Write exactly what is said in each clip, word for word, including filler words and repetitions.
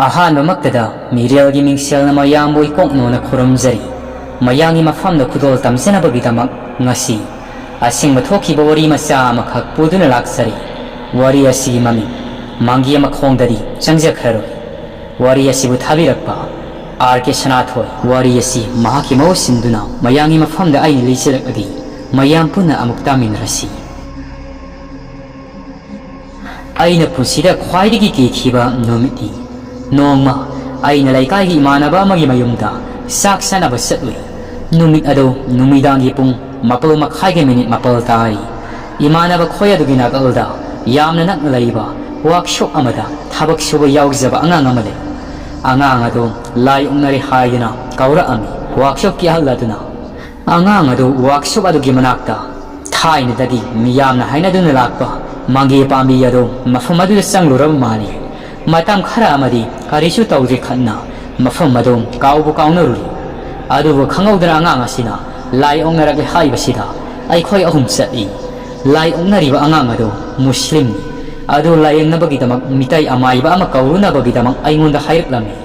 ꯑꯍꯥꯟꯕꯃꯛꯇꯗ ꯃꯤꯔꯦꯜꯒꯤ ꯃꯤꯡꯁꯦꯜꯅ ꯃꯌꯥꯝꯕꯨ ꯏꯀꯣꯛꯅꯣꯅ ꯈꯨꯔꯨꯝꯖꯔꯤ꯫ ꯃꯌꯥꯝꯒꯤ ꯃꯐꯝꯗ ꯈꯨꯗꯣꯜ ꯇꯝꯖꯅꯕꯒꯤꯗꯃꯛ ꯉꯁꯤ ꯑꯁꯦꯡꯕ ꯊꯣꯛꯈꯤꯕ ꯋꯥꯔꯤ ꯃꯆꯥ ꯑꯃꯈꯛ ꯄꯨꯗꯨꯅ ꯂꯥꯛꯆꯔꯤ꯫ ꯋꯥꯔꯤ ꯑꯁꯤꯒꯤ ꯃꯃꯤꯡ ꯃꯪꯒꯤ ꯃꯈꯣꯡꯗꯗꯤ ꯆꯪꯖꯈ꯭ꯔꯔꯣꯏ꯫ ꯋꯥꯔꯤ ꯑꯁꯤꯕꯨ ꯊꯥꯕꯤꯔꯛꯄ ꯑꯥꯔ ꯀꯦ ꯁꯅꯥꯊꯣꯏ꯫ ꯋꯥꯔꯤ ꯑꯁꯤ ꯃꯍꯥꯛꯀꯤ ꯃꯍꯨꯠ ꯁꯤꯟꯗꯨꯅ ꯃꯌꯥꯝꯒꯤ ꯃꯐꯝꯗ ꯑꯩꯅ ꯂꯤꯖꯔꯛꯂꯒꯦ꯫ ꯃꯌꯥꯝ ꯄꯨꯟꯅ ꯑꯃꯨꯛ ꯇꯥꯃꯤꯟꯅꯔꯁꯤ꯫ ꯑꯩꯅ ꯄꯨꯟꯁꯤꯗ ꯈ꯭ꯋꯥꯏꯗꯒꯤ ꯀꯤꯈꯤꯕ ꯅꯨꯃꯤꯠꯅꯤ꯫ ꯅꯣꯡꯃ ꯑꯩꯅ ꯂꯩꯀꯥꯏꯒꯤ ꯏꯃꯥꯟꯅꯕ ꯑꯃꯒꯤ ꯃꯌꯨꯝꯗ ꯆꯥꯛ ꯆꯥꯅꯕ ꯆꯠꯂꯨꯏ꯫ ꯅꯨꯃꯤꯠ ꯑꯗꯨ ꯅꯨꯃꯤꯗꯥꯡꯒꯤ ꯄꯨꯡ ꯃꯥꯄꯜ ꯃꯈꯥꯏꯒ ꯃꯤꯅꯤꯠ ꯃꯥꯄꯜ ꯇꯥꯔꯤ꯫ ꯏꯃꯥꯟꯅꯕ ꯈꯣꯏ ꯑꯗꯨꯒꯤ ꯅꯥꯀꯜꯗ ꯌꯥꯝꯅ ꯅꯛꯅ ꯂꯩꯕ ꯋꯥꯛꯁꯣꯞ ꯑꯃꯗ ꯊꯕꯛ ꯁꯨꯕ ꯌꯥꯎꯖꯕ ꯑꯉꯥꯡ ꯑꯃ ꯂꯩ꯫ ꯑꯉꯥꯡ ꯑꯗꯨ ꯂꯥꯏ ꯑꯣꯛꯅꯔꯦ ꯍꯥꯏꯗꯨꯅ ꯀꯧꯔꯛꯑꯝꯃꯤ꯫ ꯋꯥꯛꯁꯣꯞꯀꯤ ꯑꯍꯜ ꯑꯗꯨꯅ ꯑꯉꯥꯡ ꯑꯗꯨ ꯋꯥꯛꯁꯣꯞ ꯑꯗꯨꯒꯤ ꯃꯅꯥꯛꯇ ꯊꯥꯏꯅꯗꯒꯤ ꯃꯤꯌꯥꯝꯅ ꯍꯥꯏꯅꯗꯨꯅ ꯂꯥꯛꯄ ꯃꯪꯒꯦ ꯄꯥꯝꯕꯤ ꯑꯗꯨ ꯃꯐꯝ ꯑꯗꯨꯗ ꯆꯪꯂꯨꯔꯕ ꯃꯥꯜꯂꯤ꯫ ꯃꯇꯝ ꯈꯔ ꯑꯃꯗꯤ ꯀꯔꯤꯁꯨ ꯇꯧꯗ꯭ꯔꯤ ꯈꯠꯅ ꯃꯐꯝ ꯑꯗꯨ ꯀꯥꯎꯕꯨ ꯀꯥꯎꯅꯔꯨꯔꯤ꯫ ꯑꯗꯨꯕꯨ ꯈꯪꯍꯧꯗꯅ ꯑꯉꯥꯡ ꯑꯁꯤꯅ ꯂꯥꯏ ꯑꯣꯛꯅꯔꯛꯂꯦ ꯍꯥꯏꯕꯁꯤꯗ ꯑꯩꯈꯣꯏ ꯑꯍꯨꯝ ꯆꯠꯂꯤ꯫ ꯂꯥꯏ ꯑꯣꯛꯅꯔꯤꯕ ꯑꯉꯥꯡ ꯑꯗꯨ ꯃꯨꯁꯂꯤꯝꯅꯤ꯫ ꯑꯗꯨ ꯂꯥꯌꯦꯡꯅꯕꯒꯤꯗꯃꯛ ꯃꯤꯇꯩ ꯑꯃꯥꯏꯕ ꯑꯃ ꯀꯧꯔꯨꯅꯕꯒꯤꯗꯃꯛ ꯑꯩꯉꯣꯟꯗ ꯍꯥꯏꯔꯛꯂꯝꯃꯤ꯫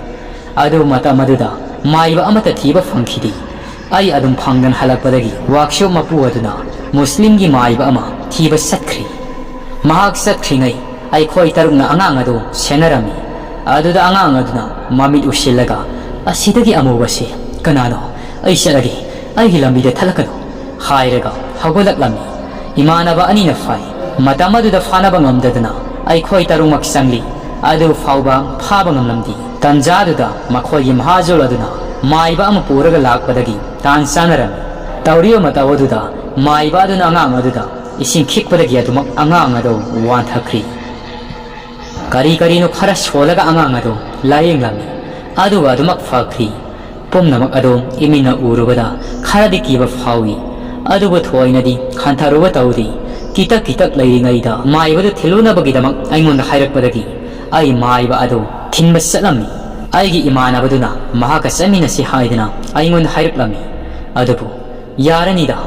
ꯑꯗꯨ ꯃꯇꯝ ꯑꯗꯨꯗ ꯃꯥꯏꯕ ꯑꯃꯠꯇ ꯊꯤꯕ ꯐꯪꯈꯤꯗꯦ꯫ ꯑꯩ ꯑꯗꯨꯝ ꯐꯪꯗꯅ ꯍꯜꯂꯛꯄꯗꯒꯤ ꯋꯥꯛꯁꯣꯞ ꯃꯄꯨ ꯑꯗꯨꯅ ꯃꯨꯁꯂꯤꯝꯒꯤ ꯃꯥꯏꯕ ꯑꯃ ꯊꯤꯕ ꯆꯠꯈ꯭ꯔꯤ꯫ ꯃꯍꯥꯛ ꯆꯠꯈ꯭ꯔꯤꯉꯩ ꯑꯩꯈꯣꯏ ꯇꯔꯨꯛꯅ ꯑꯉꯥꯡ ꯑꯗꯨ ꯁꯦꯟꯅꯔꯝꯃꯤ꯫ ꯑꯗꯨꯗ ꯑꯉꯥꯡ ꯑꯗꯨꯅ ꯃꯃꯤꯠ ꯎꯁꯤꯜꯂꯒ, "ꯑꯁꯤꯗꯒꯤ ꯑꯃꯨꯕꯁꯤ ꯀꯅꯥꯅꯣ? ꯑꯩ ꯆꯠꯂꯒꯦ, ꯑꯩꯒꯤ ꯂꯝꯕꯤꯗ ꯊꯠꯂꯛꯀꯅꯨ" ꯍꯥꯏꯔꯒ ꯍꯧꯒꯠꯂꯛꯂꯝꯃꯤ꯫ ꯏꯃꯥꯟꯅꯕ ꯑꯅꯤꯅ ꯐꯥꯏ꯫ ꯃꯇꯝ ꯑꯗꯨꯗ ꯐꯥꯅꯕ ꯉꯝꯗꯗꯅ ꯑꯩꯈꯣꯏ ꯇꯔꯨꯛꯃꯛ ꯆꯪꯂꯤ꯫ ꯑꯗꯨ ꯐꯥꯎꯕ ꯐꯥꯕ ꯉꯝꯂꯝꯗꯦ꯫ ꯇꯟꯖꯥꯗꯨꯗ ꯃꯈꯣꯏꯒꯤ ꯃꯍꯥꯖꯣꯜ ꯑꯗꯨꯅ ꯃꯥꯏꯕ ꯑꯃ ꯄꯨꯔꯒ ꯂꯥꯛꯄꯗꯒꯤ ꯇꯥꯟ ꯆꯥꯅꯔꯝꯃꯤ꯫ ꯇꯧꯔꯤꯕ ꯃꯇꯧ ꯑꯗꯨꯗ ꯃꯥꯏꯕ ꯑꯗꯨꯅ ꯑꯉꯥꯡ ꯑꯗꯨꯗ ꯏꯁꯤꯡ ꯈꯤꯛꯄꯗꯒꯤ ꯑꯗꯨꯃꯛ ꯑꯉꯥꯡ ꯑꯗꯨ ꯋꯥꯟꯊꯈ꯭ꯔꯤ꯫ ꯀꯔꯤ ꯀꯔꯤꯅꯣ ꯈꯔ ꯁꯣꯜꯂꯒ ꯑꯉꯥꯡ ꯑꯗꯨ ꯂꯥꯌꯦꯡꯂꯝꯃꯤ, ꯑꯗꯨꯒ ꯑꯗꯨꯃꯛ ꯐꯈ꯭ꯔꯤ꯫ ꯄꯨꯝꯅꯃꯛ ꯑꯗꯨ ꯏꯃꯤꯠꯅ ꯎꯔꯨꯕꯗ ꯈꯔꯗꯤ ꯀꯤꯕ ꯐꯥꯎꯏ, ꯑꯗꯨꯕꯨ ꯊꯣꯏꯅꯗꯤ ꯈꯟꯊꯔꯨꯕ ꯇꯧꯗꯦ꯫ ꯀꯤꯇꯛ ꯀꯤꯇꯛ ꯂꯩꯔꯤꯉꯩꯗ ꯃꯥꯏꯕꯗꯨ ꯊꯤꯜꯂꯨꯅꯕꯒꯤꯗꯃꯛ ꯑꯩꯉꯣꯟꯗ ꯍꯥꯏꯔꯛꯄꯗꯒꯤ ꯑꯩ ꯃꯥꯏꯕ ꯑꯗꯨ ꯊꯤꯟꯕ ꯆꯠꯂꯝꯃꯤ꯫ ꯑꯩꯒꯤ ꯏꯃꯥꯟꯅꯕꯗꯨꯅ ꯃꯍꯥꯛꯀ ꯆꯠꯃꯤꯟꯅꯁꯤ ꯍꯥꯏꯗꯨꯅ ꯑꯩꯉꯣꯟꯗ ꯍꯥꯏꯔꯛꯂꯝꯃꯤ꯫ ꯑꯗꯨꯕꯨ ꯌꯥꯔꯅꯤꯗ,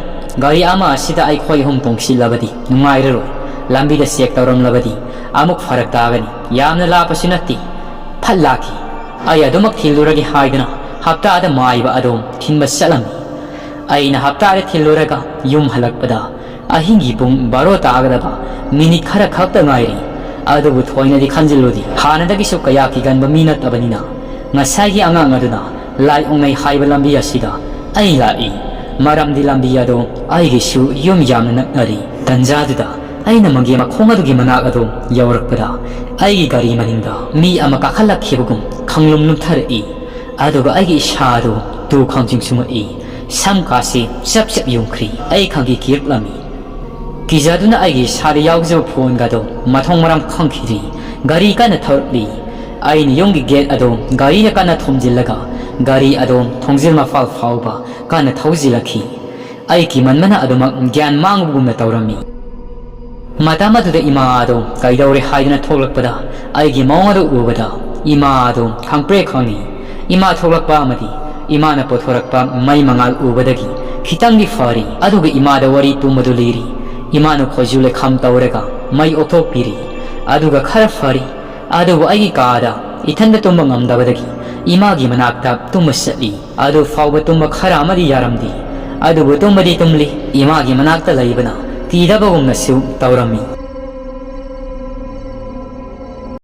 ꯒꯥꯔꯤ ꯑꯃ ꯑꯁꯤꯗ ꯑꯩꯈꯣꯏ ꯑꯍꯨꯝ ꯇꯣꯡꯁꯤꯜꯂꯕꯗꯤ ꯅꯨꯡꯉꯥꯏꯔꯔꯣꯏ꯫ ꯂꯝꯕꯤꯗ ꯆꯦꯛ ꯇꯧꯔꯝꯂꯕꯗꯤ ꯑꯃꯨꯛ ꯐꯔꯛ ꯇꯥꯒꯅꯤ꯫ ꯌꯥꯝꯅ ꯂꯥꯞꯄꯁꯨ ꯅꯠꯇꯦ꯫ ꯂꯥꯛꯈꯤ꯫ ꯑꯩ ꯑꯗꯨꯃꯛ ꯊꯤꯜꯂꯨꯔꯒꯦ ꯍꯥꯏꯗꯨꯅ ꯍꯞꯇꯥꯗ ꯃꯥꯏꯕ ꯑꯗꯨ ꯊꯤꯟꯕ ꯆꯠꯂꯝꯃꯤ꯫ ꯑꯩꯅ ꯍꯞꯇꯥꯗ ꯊꯤꯜꯂꯨꯔꯒ ꯌꯨꯝ ꯍꯜꯂꯛꯄꯗ ꯑꯍꯤꯡꯒꯤ ꯄꯨꯡ ꯕꯥꯔꯣ ꯇꯥꯒꯗꯕ ꯃꯤꯅꯤꯠ ꯈꯔ ꯈꯛꯇ ꯉꯥꯏꯔꯤ꯫ ꯑꯗꯨꯕꯨ ꯊꯣꯏꯅꯗꯤ ꯈꯟꯖꯤꯜꯂꯨꯗꯦ꯫ ꯍꯥꯟꯅꯗꯒꯤꯁꯨ ꯀꯌꯥ ꯀꯤꯒꯟꯕ ꯃꯤ ꯅꯠꯇꯕꯅꯤꯅ ꯉꯁꯥꯏꯒꯤ ꯑꯉꯥꯡ ꯑꯗꯨꯅ ꯂꯥꯏ ꯑꯣꯛꯅꯩ ꯍꯥꯏꯕ ꯂꯝꯕꯤ ꯑꯁꯤꯗ ꯑꯩ ꯂꯥꯛꯏ꯫ ꯃꯔꯝꯗꯤ ꯂꯝꯕꯤ ꯑꯗꯨ ꯑꯩꯒꯤꯁꯨ ꯌꯨꯝ ꯌꯥꯝꯅ ꯅꯛꯅꯔꯤ꯫ ꯇꯟꯖꯥꯗꯨꯗ ꯑꯩꯅ ꯃꯪꯒꯦ ꯃꯈꯣꯡ ꯑꯗꯨꯒꯤ ꯃꯅꯥꯛ ꯑꯗꯨ ꯌꯧꯔꯛꯄꯗ ꯑꯩꯒꯤ ꯒꯥꯔꯤ ꯃꯅꯤꯡꯗ ꯃꯤ ꯑꯃ ꯀꯥꯈꯠꯂꯛꯈꯤꯕꯒꯨꯝ ꯈꯪꯂꯨꯝ ꯂꯨꯝꯊꯔꯛꯏ꯫ ꯑꯗꯨꯒ ꯑꯩꯒꯤ ꯏꯁꯥ ꯑꯗꯨ ꯇꯨ ꯈꯥꯡꯖꯤꯡ ꯆꯨꯡꯉꯛꯏ꯫ ꯁꯝ ꯀꯥꯁꯤ ꯆꯞ ꯆꯞ ꯌꯨꯡꯈ꯭ꯔꯤ꯫ ꯑꯩ ꯈꯪꯀꯤ ꯀꯤꯔꯛꯂꯝꯃꯤ꯫ ꯀꯤꯖꯗꯨꯅ ꯑꯩꯒꯤ ꯏꯁꯥꯗ ꯌꯥꯎꯖꯕ ꯐꯣꯟꯒꯗꯣ ꯃꯊꯣꯡ ꯃꯔꯝ ꯈꯪꯈꯤꯗ꯭ꯔꯤ꯫ ꯒꯥꯔꯤ ꯀꯟꯅ ꯊꯧꯔꯛꯂꯤ꯫ ꯑꯩꯅ ꯌꯨꯝꯒꯤ ꯒꯦꯠ ꯑꯗꯣ ꯒꯥꯔꯤꯅ ꯀꯟꯅ ꯊꯣꯝꯖꯤꯜꯂꯒ ꯒꯥꯔꯤ ꯑꯗꯣ ꯊꯣꯡꯖꯤꯜ ꯃꯄꯥꯜ ꯐꯥꯎꯕ ꯀꯟꯅ ꯊꯧꯖꯤꯜꯂꯛꯈꯤ꯫ ꯑꯩ ꯀꯤꯃꯟꯕꯅ ꯑꯗꯨꯃꯛ ꯒ꯭ꯌꯥꯟ ꯃꯥꯡꯕꯒꯨꯝꯅ ꯇꯧꯔꯝꯃꯤ꯫ ꯃꯇꯝ ꯑꯗꯨꯗ ꯏꯃꯥ ꯑꯗꯣ ꯀꯩꯗꯧꯔꯦ ꯍꯥꯏꯗꯨꯅ ꯊꯣꯛꯂꯛꯄꯗ ꯑꯩꯒꯤ ꯃꯑꯣꯡ ꯑꯗꯨ ꯎꯕꯗ ꯏꯃꯥ ꯑꯗꯣ ꯈꯪꯄ꯭ꯔꯦꯛ ꯈꯪꯉꯤ꯫ ꯏꯃꯥ ꯊꯣꯛꯂꯛꯄ ꯑꯃꯗꯤ ꯏꯃꯥꯅ ꯄꯨꯊꯣꯔꯛꯄ ꯃꯩ ꯃꯉꯥꯜ ꯎꯕꯗꯒꯤ ꯈꯤꯇꯪꯗꯤ ꯐꯔꯤ꯫ ꯑꯗꯨꯒ ꯏꯃꯥꯗ ꯋꯥꯔꯤ ꯄꯨꯝꯕꯗꯨ ꯂꯤꯔꯤ꯫ ꯏꯃꯥꯅ ꯈꯣꯏꯖꯨ ꯂꯩꯈꯥꯝ ꯇꯧꯔꯒ ꯃꯩ ꯑꯣꯛꯊꯣꯛꯄꯤꯔꯤ꯫ ꯑꯗꯨꯒ ꯈꯔ ꯐꯔꯤ꯫ ꯑꯗꯨꯕꯨ ꯑꯩꯒꯤ ꯀꯥꯗ ꯏꯊꯟꯗ ꯇꯨꯝꯕ ꯉꯝꯗꯕꯗꯒꯤ ꯏꯃꯥꯒꯤ ꯃꯅꯥꯛꯇ ꯇꯨꯝꯕ ꯆꯠꯂꯤ꯫ ꯑꯗꯨ ꯐꯥꯎꯕ ꯇꯨꯝꯕ ꯈꯔ ꯑꯃꯗꯤ ꯌꯥꯔꯝꯗꯦ꯫ ꯑꯗꯨꯕꯨ ꯇꯨꯝꯕꯗꯤ ꯇꯨꯝꯂꯤ꯫ ꯏꯃꯥꯒꯤ ꯃꯅꯥꯛꯇ ꯂꯩꯕꯅ ꯀꯤꯗꯕꯒꯨꯝꯅꯁꯨ ꯇꯧꯔꯝꯃꯤ꯫